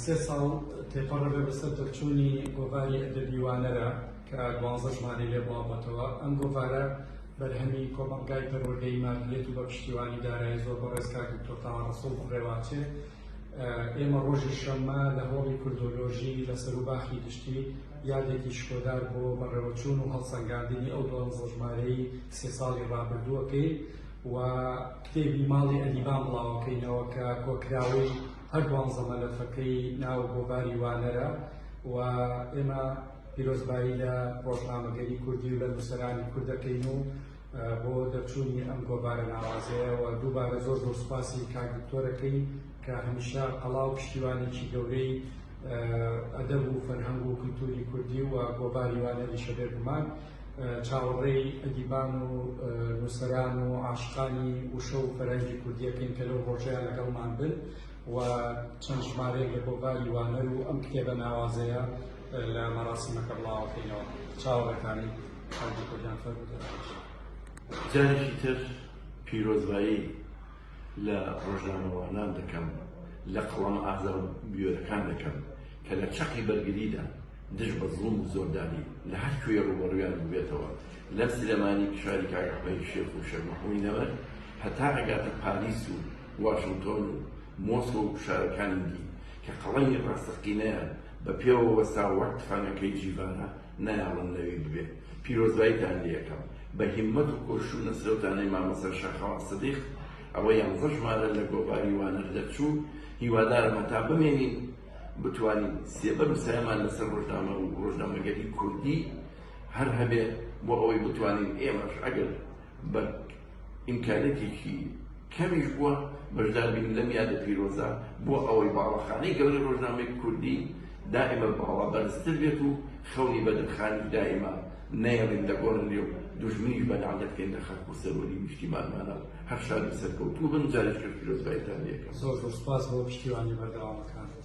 سێ ساڵ تێپەڕەبێ بەسەر دەرچوونی گۆڤاری ئەدەبی وانەرە کە دوانزە ژمارەی لێ بڵاوبۆتەوە. ئەم گۆڤارە بەرهەمی کۆمەڵگای پەروەردەیی مادیەت و بە پشتیوانی دارایی زۆر بەڕێز کاک دکتۆر تاها ڕەسوڵ بەڕێوەئەچێ. ئێمە ڕۆژی شەممە لە هۆڵی کوردۆلۆژی لە سەروباخی گشتی یادێکی شکۆدار بۆ بەڕێوەچوون و هەڵسەنگاندنی ئەو دوانزە ژمارەی سێ ساڵی ڕابردووەکەی و کتێبی ماڵی ئەدیبان بڵاوەکەینەوە کە کۆکراوەی هەر دوانزە مەلەفەکەی ناو گۆڤاری وانەرە و ئێمە پیرۆزبایی لە ڕۆژنامەگەری کوردی و لە نووسەرانی کورد دەکەین و بۆ دەرچوونی ئەم گۆڤارە ناوازەیە و دووبارە زۆر زۆر سوپاسی کاک دکتۆرەکەین کە هەمیشە قەڵا و پشتیوانێکی گەورەی ئەدەب و فەرهەنگ و کولتوری کوردی و گۆڤاری وانەریشە بێگومان چاوەڕێی ئەدیبان و نووسەران و عاشقانی وشە و فەرهەنگی کوردیەکەین کە لەو ڕۆژەیان لەگەڵمان بن و چەند ژمارەیەک لە گۆڤاری وانەر و ئەم کتێبە ناوازەیە لە مەراسیمەکە بڵاوەکەینەوە. چاوەڕێتانین کاک دکتۆر گیان فەرموو دەربڕیش. جارێکی تر پیرۆزبایی لە ڕۆژنامەوانان دەکەم، لە قەڵەمە ئازا و بوێرەکان دەکەم کە لە چەقی بەرگریدا دژ بە زوڵم و زۆرداری لە هەر کوێ ڕووبەڕوویان بووبێتەوە، لەم سلێمانی شاری کاک ئەحمەدی شێخ و شێخ مەحموودی نەمر هەتا ئەگاتە پاریس و واشنتۆن و مۆسکۆ و شارەکانی دی کە قەڵەمی ڕاستەقینەیان بە پێوە وەستا وەک تفەنگەکەی جیڤارا نایەڵن لەوی ببێ. پیرۆزباییتان لێ ئەکەم. بە هیممەت و کۆشش و نەسرەوتانەی مامۆستا شاخەوان سدیق ئەوە یانزە ژمارە لە گۆڤاری وانەر دەرچوو. هیوادارم هەتا بمێنین بتوانین سێبەر و سایەمان لەسەر ڕۆژنامە و ڕۆژنامەگەری کوردی هەر هەبێ بۆ ئەوەی بتوانین ئێمەش ئەگەر بە ئیمکانیەتێکی کەمیش بووە بەشدار بین لەم یادە پیرۆزە بۆ ئەوەی باڵەخانەی گەورەی ڕۆژنامەی کوردی دائیمە باڵا بەرزتر بێت و خەونی بەدرخانیش دائیمە نەیەڵین لە گۆڕ نرێ و دوژمنیش بە نەعلەت کەین لە خاک و سەروەری نیشتیمانمانا و هەر شاد و سەرکەوتوو بن جارێکی تر پیرۆزباییتان لێ ئەکەم. زۆر زۆر سوپاس بۆ پشتیوانی بەردەوامەکانت.